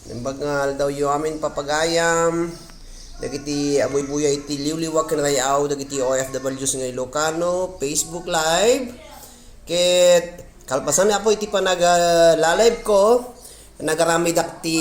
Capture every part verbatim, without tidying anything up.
Naimbag nga aldawyo amin, papagayam dagiti abuybuyay iti liwliwa ken ray-aw dagiti O F Ws nga Ilocano, Facebook Live. Ket kalpasan, Apo, iti panagla-live ko, nagaramidak ti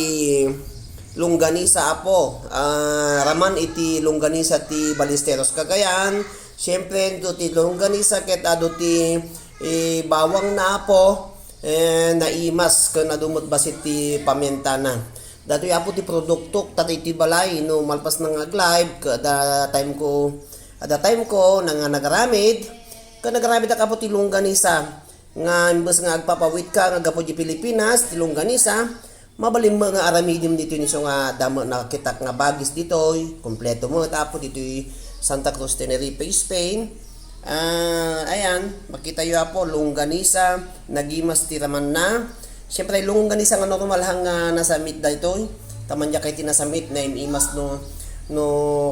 longganisa, Apo. Ah, raman iti longganisa ti Ballesteros Cagayan. Siempre, adu ti longganisa ket adu ti, eh, bawangna, Apo. Eh, naimas ken adu met bassit ti pamientana. Datoy, Apo, ti produktok ta iti balay no malpas nga ag-live ket adda time ko, adda time ko nga nagaramid, ket nagaramid, Apo, ti longganisa. Nga imbes nga agpapawitka nga gapu di Pilipinas ti longganisa, mabalin met nga aramidem ditoy, isu nga adda met nakitak nga bagis ditoy, kompleto met, Apo, ditoy Santa Cruz, Tenerife, Spain. Ah, ayan, makitayo, Apo, longganisa, nagimas ti ramanna. Siyempre, longganisa nga normal nga nasam-it daytoy. Taman diak kay ti nasam-it, naim-imas no, no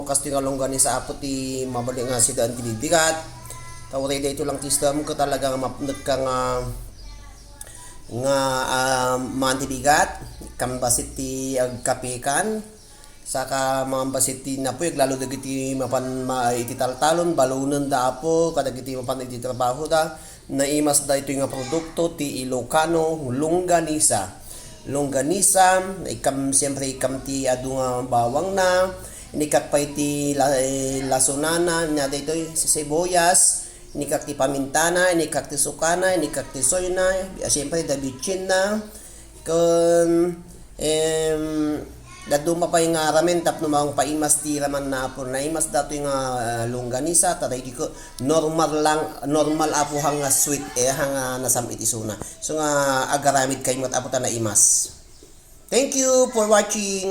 kastoy nga longganisa, Apo, ti mabalin nga sidaan ti bibigat. Ta uray daytoy lang ti istorbo ket talaga nga mapnek ka nga, nga, ah, maan ti bigat, ikkan bassit ti agkapekan, saka maan bassit ti napuyag, lalo dagiti mapan ma-, iti taltalon, balonenda, Apo, kadagiti mapan iti trabahoda, naimas daytoy nga produkto ti Ilocano, longganisa. Longganisa, ikkan, siyempre, ikkan ti adu nga bawangna, inikkan pay ti la-, eh, lasonana, nia daytoy, sibuyas, inikkan ti pamintana, inikkan ti sukana, inikkan ti soyna, siyempre, da bitsinna, ken, em, dadduma pay nga ramen tapno mangpaimas ti ramanna, Apo. Naimas datoy nga, ah, longganisa, ta daydi ko, normal lang, normal, Apo, hang nga sweet, eh, hang nga nasam-it isuna. Isu nga agaramid kay met, Apo, ta naimas. Thank you for watching.